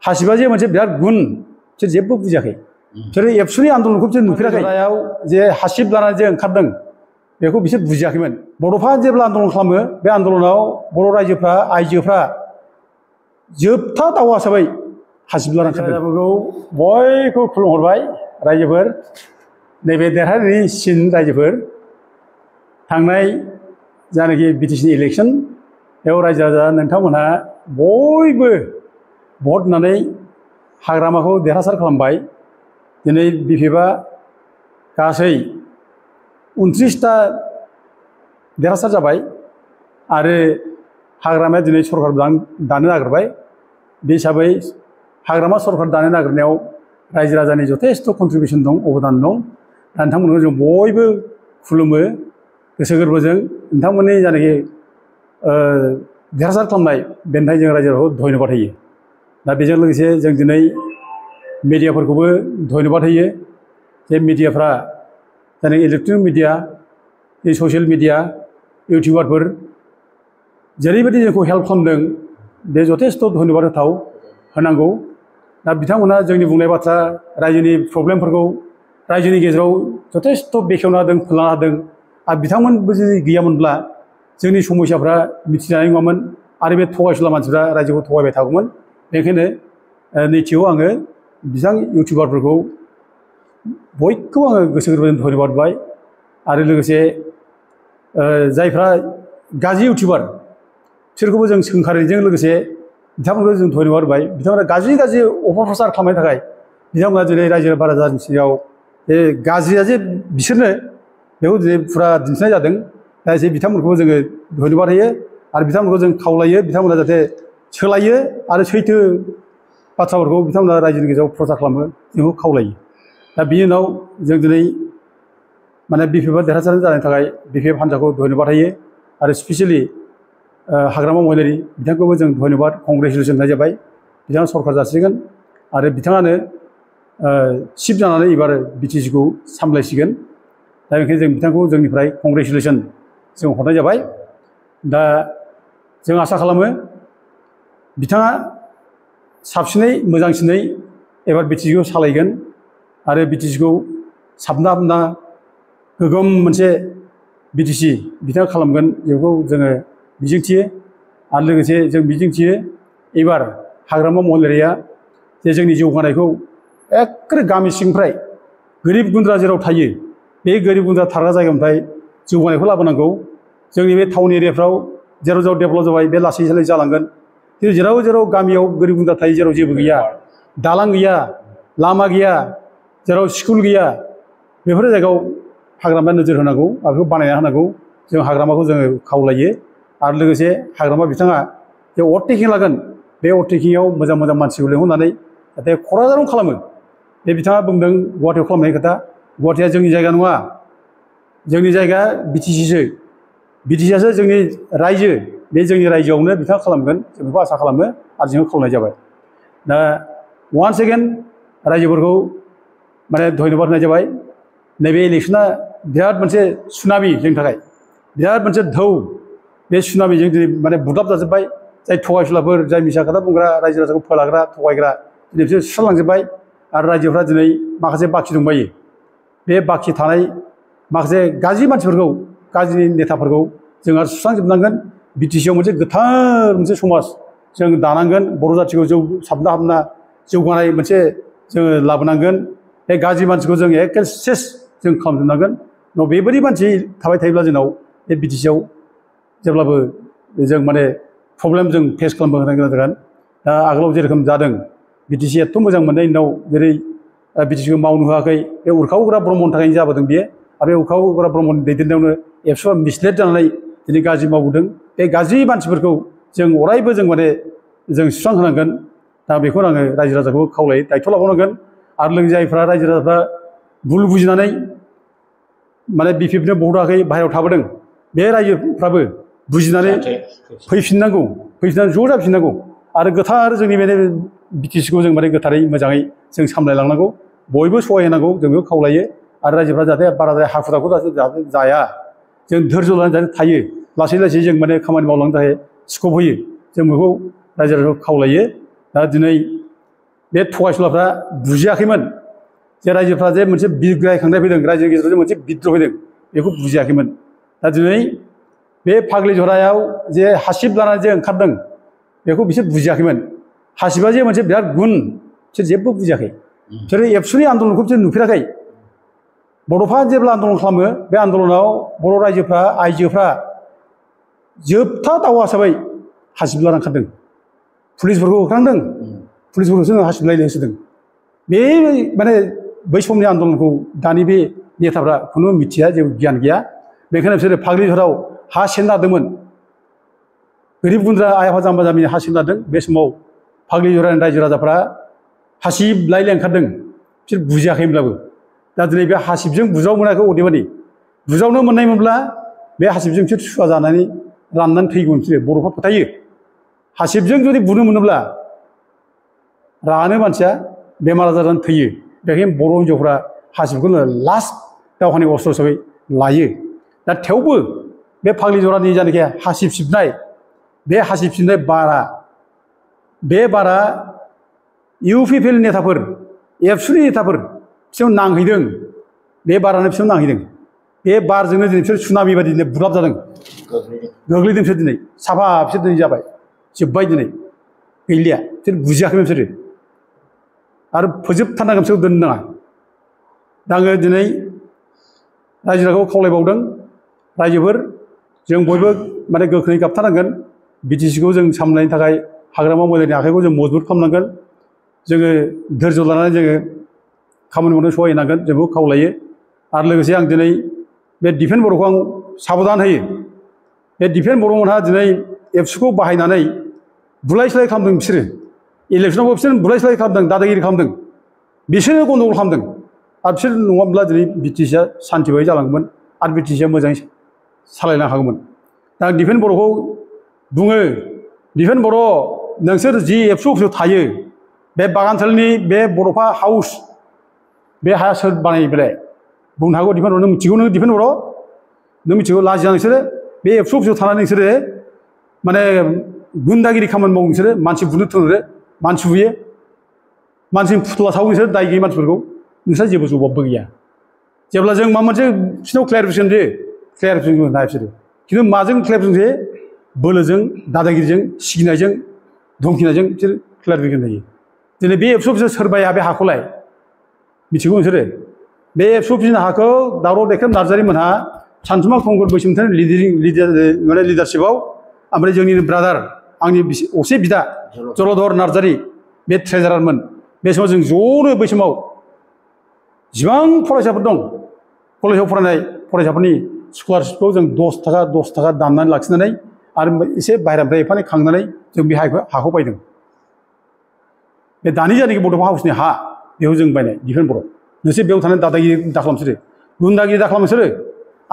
हासिबा जे मोनसे बिराद गुन बिसोर जेबो बुजियाखै बिसोरो एबसुनि आन्दलनखौ बिसोर नुफेराखै जे हासिब लानानै जे ओंखारदों बेखौ बिसोर बुजियाखैमोन बड'फा जेब्ला आन्दलन खालामो बे आन्दलनाव बर' रायजोफ्रा आइजोफ्रा जोबथा दावहा हिसाबै हासिब लानानै ओंखारदों बयखौबो खुलुमहरबाय रायजोफोर नैबे देरहानायनि सिन रायजोफोर थांनाय जानाखि बिटिसिनि इलेक्सन बेयाव रायजो राजा नोंथांमोनहा बयबो भट होनानै हाग्रामाखौ देरहासार खालामबाय दिनै बिपिएफआ गासै 29टा देरहासार जाबाय आरो हाग्रामाया दिनै सरकार दानो नागिरबाय बे हिसाबै हाग्रामा सरकार दानो नागिरनायाव रायजो राजानि जथेस्थ' कन्ट्रिबिउसन दं अबदान दं दा नोंथांमोनखौ जों बयबो खुलुमो गोसो गोरबोजों नोंथांमोननि जानाखि देरहासार खालामनाय बेनि थाखाय जों रायजो राजाखौ धन्यबाद होयो दा बेजों लोगोसे जों दिनै मिडियाफोरखौबो धन्यबाद होयो जे मिडियाफ्रा जानाखि इलेक्ट्रनिक मिडिया ससियेल मिडिया इउटिउबारफोर जेरैबायदि जोंखौ हेल्प खालामदों बे जथेस्थ' धन्यबाद होनांगौ दा बिथांमोनहा जोंनि बुंनाय बाथ्रा रायजोनि प्रब्लेमफोरखौ रायजोनि गेजेराव जथेस्थ' बेखेवना होदों फोलाना होदों आरो बिथांमोनबो जुदि गैयामोनब्ला जोंनि समस्याफ्रा मिथिजानाय नङामोन आरो बे थगायसुला मानसिफ्रा रायजोखौ थगायबाय थागौमोन बेनिखायनो नैथियाव आङो बिथां इउटिउबारफोरखौ बयखौबो आङो गोसो गोरबोजों धन्यबाद होबाय आरो लोगोसे जायफ्रा गाज्रि इउटिउबार बिसोरखौबो जों सोंखारिनायजों लोगोसे बिथांमोनखौ जों धन्यबाद होबाय बिथांमोना गाज्रि अपप्रचार खालामनायनि थाखाय बिथांमोना दिनै रायजो राजानि सिगाङाव जे गाज्रिया जे बिसोरनो बेखौ दिनै फुरा दिन्थिनाय जादों दा एसे बिथांमोनखौ जोङो धन्यबाद होयो आरो बिथांमोनखौ जों खावलायो बिथांमोना जाहाथे सोलायो आरो सैथो बाथ्राफोरखौ बिथांमोना रायजोनि गेजेराव प्रचार खालामो जोंखौ खावलायो दा बिनि उनाव जों दिनै माने बिपिएफआ देरहासार जानायनि थाखाय बिपिएफ हान्जाखौ धन्यबाद होयो आरो स्पेसियेलि हाग्रामा महिलारि बिथांखौबो जों धन्यबाद कंग्रेसुलेसन होनाय जाबाय बिथाङा सरकार जासिगोन आरो बिथाङानो चिफ जानानै एबार बिटिसिखौ सामलायसिगोन दा बेनिखायनो जों बिथांखौ जोंनिफ्राय कंग्रेसुलेसन जों हरनाय जाबाय दा जों आसा खालामो बिथाङा साबसिनै मोजांसिनै एबार बिटिसिखौ सालायगोन आरो बिटिसिखौ साबना हामना गोगोम मोनसे बिटिसि बिथाङा खालामगोन बेखौ जोङो मिजिंथियो आरो लोगोसे जों मिजिंथियो एबार हाग्रामा महिलारिया जे जोंनि जौगानायखौ एखे गामि सिंनिफ्राय गोरिब गुन्द्रा जेराव थायो बे गोरिब गुन्द्रा थाग्रा जायगानिफ्राय जौगानायखौ लाबोनांगौ जोंनि बे टाउन एरियाफ्राव जेराव जेराव डेभेलप जाबाय बे लासै लासै जालांगोन खिन्थु जेराव जेराव गामियाव गोरिब गुन्द्रा थायो जेराव जेबो गैया दालां गैया लामा गैया जेराव स्कुल गैया बेफोर जायगायाव हाग्रामाया नोजोर होनांगौ आरो बेखौ बानायना होनांगौ जों हाग्रामाखौ जोङो खावलायो आरो लोगोसे हाग्रामा बिथाङा जे अभारटेकिं लागोन बे अभारटेकिंआव मोजां मोजां मानसिखौ लिंहरनानै जाहाथे क'क्राझाराव खालामो बे बिथाङा बुंदों गुवाहाटियाव खालामनायनि खोथा गुवाहाटिया जोंनि जायगा नङा जोंनि जायगा बिटिसिसो बिटिसिआसो जोंनि रायजो बे जोंनि रायजोआवनो बिथाङा खालामगोन जों बेखौ आसा खालामो आरो जोंखौ खावलायनाय जाबाय दा वान्स एगेन रायजोफोरखौ माने धन्यबाद होनाय जाबाय नैबे इलेक्सना बिराद मोनसे सुनामि जोंनि थाखाय बिराद मोनसे ढौ बे सुनामिजों दिनै माने बुग्लाब जाजोब्बाय जाय थगायसुलाफोर जाय मिसा खोथा बुंग्रा रायजो राजाखौ फोलाग्रा थगायग्रा दिनै बिसोर सुस्रांलांजोब्बाय आरो रायजोफ्रा दिनै माखासे बाखि दंबायो बे बाखि थानाय माखासे गाज्रि मानसिफोरखौ गाज्रि नेताफोरखौ जों आरो सुस्रांजोबनांगोन बिटिसिआव मोनसे गोथार मोनसे समाज जों दानांगोन बर' जाथिखौ साबना हामना जौगानाय मोनसे जोङो लाबोनांगोन बे गाज्रि मानसिखौ जों एखे सेस जों खालामजोबनांगोन बेबायदि मानसि थाबाय थायोब्ला जोंनाव बे बिटिसिआव जेब्लाबो जों माने प्रब्लेम जों फेस खालामनो गोनां जागोन दा आगोलाव जेरोखोम जादों बिटिसि एथ' मोजां मोननाय उनाव जेरै बिटिसिखौ मावनो होआखै बे उरखाव उग्रा ब्रह्मनि थाखायनो जाबोदों बियो आरो बे उरखाव उग्रा ब्रह्मनि दैदेननायावनो एबसुआ मिसलेट जानानै दिनै गाज्रि मावबोदों बे गाज्रि मानसिफोरखौ जों अरायबो जों माने जों सुस्रांहोनांगोन दा बेखौनो आङो रायजो राजाखौ खावलायो दायथ' लाबावनांगोन आरो लोगोसे जायफ्रा रायजो राजाफ्रा भुल बुजिनानै माने बिपिएफनो भट होआखै बाहेरायाव थाबोदों बे रायजोफ्राबो बुजिनानै फैफिननांगौ फैफिननानै ज' जाफिननांगौ आरो गोथार जोंनि बे बिटिसिखौ जों माने गोथारै मोजाङै जों सामलायलांनांगौ बयबो सहाय होनांगौ जों बेखौ खावलायो आरो रायजोफ्रा जाहाथे बाराद्राय हाखु दाखु जाहाथे जाया जों धैर्य लानानै जाहाथे थायो लासै लासै जों माने खामानि मावलांनो थाखाय स्कप होयो जों बेखौ रायजो राजाखौ खावलायो दा दिनै बे थगायसुलाफ्रा बुजियाखैमोन जे रायजोफ्रा जे मोनसे बिग्रायखांनाय फैदों रायजोनि गेजेराव जे मोनसे बिद्रह फैदों बेखौ बुजियाखैमोन दा दिनै बे फाग्लि जरायाव जे हासिब लानानै जे ओंखारदों बेखौ बिसोर बुजियाखैमोन हासिबा जे मोनसे बिराद गुन बिसोर जेबो बुजियाखै बिसोरो एबसुनि आन्दलनखौ बिसोर नुफेराखै बड'फा जेब्ला आन्दलन खालामो बे आन्दलनाव बर' रायजोफ्रा आइजोफ्रा जोबथा दावहा हिसाबै हासिब लाना ओंखारदों पुलिसफोरखौ होख्रांदों पुलिसफोरखौ जोङो हासिब लायनो होसोदों बे माने बै समनि आन्दलनखौ दानि बे नेताफ्रा खुनु मिथिया जेबो गियान गैया बेखायनो बिसोरो फाग्लि जराव हा सेरना होदोंमोन गोरिब गुन्द्रा आइ आफा जाम्बा जाम्बिनि हा सेरना होदों बे समाव फाग्लि जरानि रायजो राजाफ्रा हासिब लायनो ओंखारदों बिसोर बुजियाखैमोनब्लाबो दा दिनै बे हासिबजों बुज्राव मोनाखै अदेबानि बुज्रावनो मोननायमोनब्ला बे हासिबजों बिसोर सुवा जानानै राननानै थैगौमोन बिसोरो बर'फ्रा फोथायो हासिबजों जुदि बुनो मोनोब्ला रानो मानसिया बेमार आजार जानानै थैयो बेखायनो बर' हिन्जावफ्रा हासिबखौनो लास्ट दावहानि अस्त्र हिसाबै लायो दा थेवबो बे फाग्लि जरानि जायनाखि हासिब सिबनाय बे हासिब सिबनाय बारा बे बारा इउ पि पि एल नेताफोर एबसुनि नेताफोर बिसोरनाव नांहैदों बे बारानो बिसोरनाव नांहैदों बे बारजोंनो दिनै बिसोर सुनामि बायदि दिनै बुलाब जादों गोग्लैदों बिसोर दिनै साफा बिसोर दिनै जाबाय जोब्बाय दिनै गैलिया बिसोर बुजियाखैमोन बिसोरो आरो फोजोबथारनांगोन बिसोरखौ दोननो नाङा दा आङो दिनै रायजो राजाखौ खावलायबावदों रायजोफोर जों बयबो माने गोख्रोङै गाबथारनांगोन बिटिसिखौ जों सामलायनो थाखाय हाग्रामा मोदायनि आखाइखौ जों मजबुत खालामनांगोन जोङो धैर्य लानानै जोङो खामानि मावनो सहायनांगोन जोंखौ खावलायो आरो लोगोसे आं दिनै बे दिफेन बर'खौ आं साबधान होयो बे दिफेन बर'मोनहा दिनै एबसुखौ बाहायनानै बुलाय सोलाय खालामदों बिसोरो इलेक्सनावबो बिसोर बुलाय सोलाय खालामदों दादागिरि खालामदों बिसोरनो गन्दगल खालामदों आरो बिसोर नङाब्ला दिनै बिटिसिआ सान्थि बायदि जालांगौमोन आरो बिटिसिआ मोजाङै सालायनो हागौमोन दा आं दिफेन बर'खौ बुङो दिफेन बर' नोंसोर जि एबसु अफिसाव थायो बे बागानसालिनि बे बड'फा हाउस बे हाया सोर बानायो बेलाय बुंनो हागौ दिफेन बर' नों मिथिगौ नों दिफेन बर' नों मिथिगौ लाजिया नोंसोरो बे एबसु अफिसाव थानानै नोंसोरो माने गुन्दागिरि खामानि मावो नोंसोरो मानसि बुनो थोनहरो मानसि बुयो मानसिनि फुथुला सावो नोंसोर दाय गैयै मानसिफोरखौ नोंस्रा जेबो जबाबबो गैया जेब्ला जों माबा मोनसे बिसोरनाव क्लियारिफिकेसन होयो क्लियारिफिकेसन होनो हाया बिसोरो खिन्थु माजों क्लियारिफिकेसन होयो बोलोजों दादागिरिजों सिगिनायजों धमखिनायजों बिसोर क्लियारिफिकेसन होयो दिनै बे एबसु अफिसाव सोर बाया बे हाखौलाय मिथिगौ नोंसोरो बे एबसु अफिसनि हाखौ दावराव दैखेम नार्जारि मोनहा सानसुमा कंकर बैसोमुतिनि माने लिडारशिपआव ओमफ्राय जोंनि ब्रादार आंनि असे बिदा जलधर नार्जारि बे ट्रेजारारमोन बे समाव जों ज'नो बै समाव जिबां फरायसाफोर दं कलेजाव फरायनाय फरायसाफोरनि स्कलारशिपखौ जों 10 थाखा दाननानै लाखिनानै आरो एसे बाहेरानिफ्राय एफा एनै खांनानै जों बे हाखौ बायदों बे दानि जायनाखि बड'फा हाउसनि हा बेखौ जों बायनाय दिफेन बर' नोंसोर बेयाव थानाय दादागिरि दाखालाम नोंसोरो गुन्दागिरि दाखालाम नोंसोरो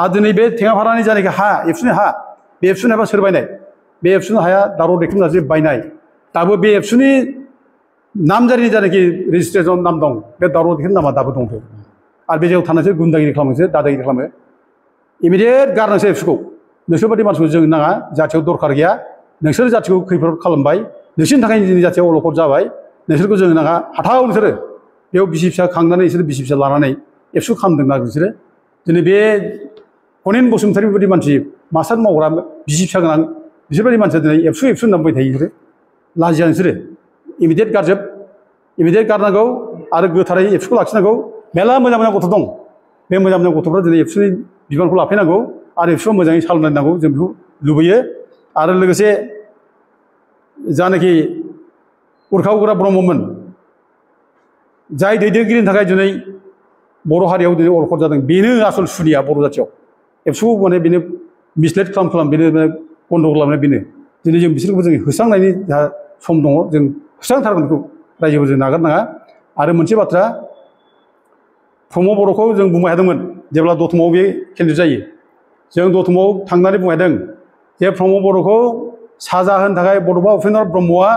आरो दिनै बे टेङाफारानि जायनाखि हा एबसुनि हा बे एबसुनि हाया सोर बायनाय बे एबसुनि हाया दावराव दैखेम नार्जारि बायनाय दाबो बे एबसुनि नामजारिनि जायनाखि रेजिस्ट्रेसन नाम दं बे दावराव दैखेम नामा दाबो दंथ' आरो बे जायगायाव थानायसो गुन्दागिरि खालामो नोंसोर दादागिरि खालामो इमिडियेट गारनोसै एबसुखौ नोंसोर बायदि मानसिखौ जों नाङा जाथियाव दरखार गैया नोंसोर जाथिखौ खैफोद खालामबाय नोंसोरनि थाखाय जोंनि जाथिया अलखद जाबाय नोंसोरखौ जों नाङा हाथाव नोंसोरो बेयाव बिसि फिसा खांनानै बिसोर बिसि फिसा लानानै एबसु खालामदों ना बिसोरो दिनै बे हनेन बसुमतारी बायदि मानसि मास्टार मावग्रा बिसि फिसा गोनां बिसोरबायदि मानसिया दिनै एबसु होनना बुंबाय थायो बिसोरो लाजिया नोंसोरो इमिडियेट गारजोब इमिडियेट गारनांगौ आरो गोथारै एबसुखौ लाखिनांगौ मेरला मोजां मोजां गथ' दं बे मोजां मोजां गथ'फ्रा दिनै एबसुनि बिबानखौ लाफैनांगौ आरो एबसुआ मोजाङै सालायनांगौ जों बेखौ लुबैयो आरो लोगोसे जानाखि उरखाव गोरा ब्रह्ममोन जाय दैदेनगिरिनि थाखाय दिनै बर' हारियाव दिनै अलखद जादों बेनो आसल सुनिया बर' जाथियाव एबसुखौ माने बेनो मिसलेट खालाम बेनो गन्दगल खालामनाय बेनो दिनै जों बिसोरखौबो जों होस्रांनायनि जा सम दङ जों होस्रांथारगोन बेखौ रायजोफोरजों नागारनाङा आरो मोनसे बाथ्रा प्रमद बर'खौ जों बुंबाय थादोंमोन जेब्ला दतमायाव बे केन्डिडेट जायो जों दतमायाव थांनानै बुंबाय थादों जे प्रमद बर'खौ साजा होनो थाखाय बड'फा उपेन्द्र ब्रह्मआ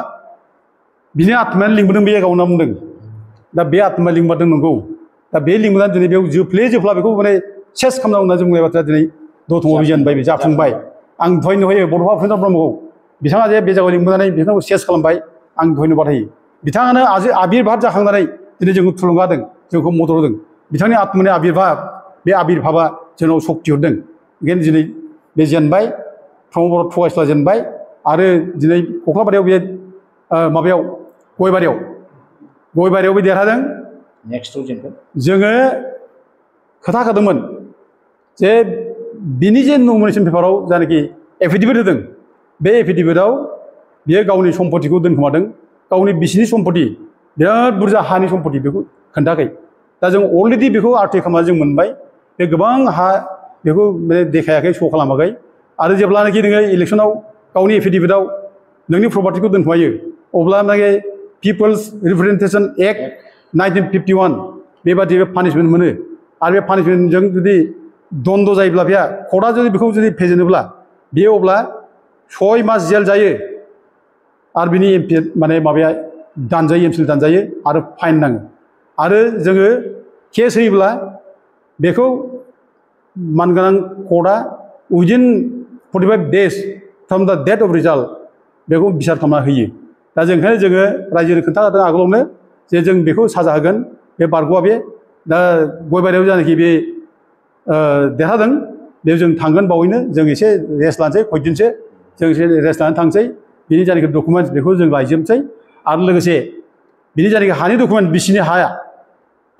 बिनि आत्मायानो लिंबोदों बे जायगायाव होनना बुंदों दा बे आत्माया लिंबोदों नंगौ दा बे लिंबोनानै दिनै बेयाव जोबफ्ला बेखौ माने सेस खालामनांगौ होनना जों बुंनाय बाथ्राया दिनै दतमायाव बिजानबाय जाफुंबाय आं धन्य होयो बड'फा उपेन्द्र ब्रह्मखौ बिथाङा जे बे जायगायाव लिंबोनानै बिथांखौ सेस खालामबाय आं धन्यबाद होयो बिथाङानो आबिर्भाब जाखांनानै दिनै जोंखौ थुलुंगा होदों जोंखौ मदद होदों बिथांनि आत्मानि आबिर्भाब बे आबिर्भाबा जोंनाव सक्ति हरदों ओंखायनो दिनै बे जेनबाय प्रमद बर' थगायसुला जेनबाय आरो दिनै कख्लाबारियाव बे माबायाव गयबारियावबो देरहादों नेक्स्टआव जेनगोन जोङो खोथा होदोंमोन जे बिनि जे नमिनेसन पेपाराव जायनाखि एफिडेभिट होदों बे एफिडेभिटआव बियो गावनि सम्पतिखौ दोनखोमादों गावनि बिसिनि सम्पति बिराद बुरजा हानि सम्पति बेखौ खोन्थायाखै दा जों अलरेडि बेखौ आर्टिक खालामनानै जों मोनबाय बे गोबां हा बेखौ माने देखायाखै शो खालामाखै आरो जेब्लानाखि नोङो इलेक्सनाव गावनि एफिडेभिटआव नोंनि प्रपार्टिखौ दोनखोमायो अब्लानाखि पिपल्स रिप्रेजेन्टेसन एक्ट 1951 बेबादि पानिशमेन्ट मोनो आरो बे पानिशमेन्टजों जुदि दन्द जायोब्ला बेहा कर्टआ जुदि बेखौ जुदि फेजेनोब्ला बेयो अब्ला 6 मास जेल जायो आरो बिनि माने माबाया दानजायो एमसिल दानजायो आरो फाइन नाङो आरो जोङो केस होयोब्ला बेखौ मानगोनां कर्टआ उइदिन 45 डेज फ्रम द डेट अफ रिजाल्ट बेखौ बिसार खालामना होयो दा जों ओंखायनो जोङो रायजोनो खोन्थाखादों आगोलावनो जे जों बेखौ साजा होगोन बे बारग'आ बे दा गयबारियाव जानाखि बे देरहादों बेयाव जों थांगोन बावैनो जों एसे रेस्ट लानोसै खयदिनसो जों एसे रेस्ट लानानै थांसै बिनि जानाखि डकुमेन्टस बेखौ जों लायजोबनोसै आरो लोगोसे बिनि जानाखि हानि डकुमेन्ट बिसिनि हाया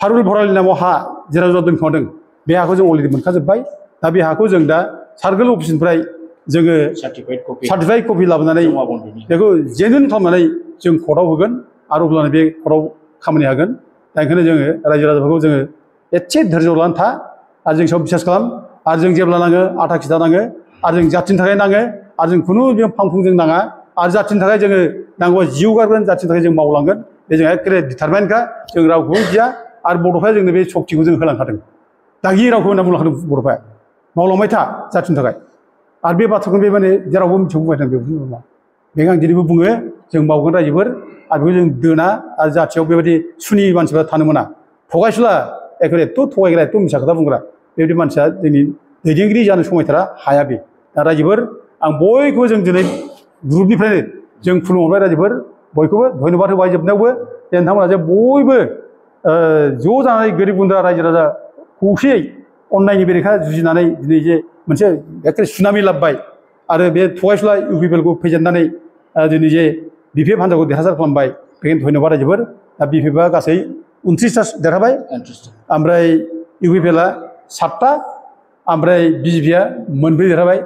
फारुल भरालिनि नामाव हा जेराव जेराव दोनखोमादों बे हाखौ जों अलरेडि मोनखाजोब्बाय दा बे हाखौ जों दा सार्कोल अफिसनिफ्राय जोङो सार्टिफाइड कपि लाबोनानै बेखौ जेनुइन खालामनानै जों कर्टआव होगोन आरो अब्लानो बे कर्टआव खामानि हागोन दा ओंखायनो जोङो रायजो राजाफोरखौ जोङो एसे धैर्य लानानै था आरो जों सायाव बिसास खालाम आरो जों जेब्ला नाङो आथा खिथा नाङो आरो जों जाथिनि थाखाय नाङो आरो जों खुनु फांफुं जों नाङा आरो जाथिनि थाखाय जोङो नांगौबा जिउ गारगोन जाथिनि थाखाय जों मावलांगोन बे जोंहा एखेबारे डिटारमाइनखा जों रावखौबो गिया आरो बड'फाया जोंनो बे सक्तिखौ जों होलांखादों दागि रावखौ होनना बुंलांखादों बड'फाया मावलांबाय था जाथिनि थाखाय आरो बे बाथ्राखौ बे माने जेरावबो मिथिनो बुंबाय थादों बेखौ नङा बेखौ आं दिनैबो बुङो जों मावगोन रायजोफोर आरो बेखौ जों दोना आरो जाथियाव बेबायदि सुनि मानसिफ्रा थानो मोना थगायसुला एखेबारे एथ' थगायग्रा एथ' मिसा खोथा बुंग्रा बेबायदि मानसिया जोंनि दैदेनगिरि जानो समायथारा हाया बे दा रायजोफोर आं बयखौबो जों दिनै ग्रुपनिफ्रायनो जों खुलुमहरबाय रायजोफोर बयखौबो धन्यबाद होबाय जोबनायावबो जे नोंथांमोना जे बयबो ज' जानानै गोरिब गुन्द्रा रायजो राजा खौसेयै अननायनि बेरेखा जुजिनानै दिनै जे मोनसे एखे सुनामि लाबोबाय आरो बे थगायसुला इउ पि पि एलखौ फेजेननानै दिनै जे बि पि एफ हान्जाखौ देरहासार खालामबाय बेखायनो धन्यबाद रायजोफोर दा बि पि एफआ गासै 29टा देरहाबाय ओमफ्राय इउ पि पि एलआ 7टा ओमफ्राय बि जे पिआ 2 देरहाबाय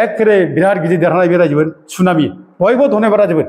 एखेबारे बिराद गिदिर देरहानाय बे रायजोफोर सुनामि बयबो धन्यबाद रायजोफोर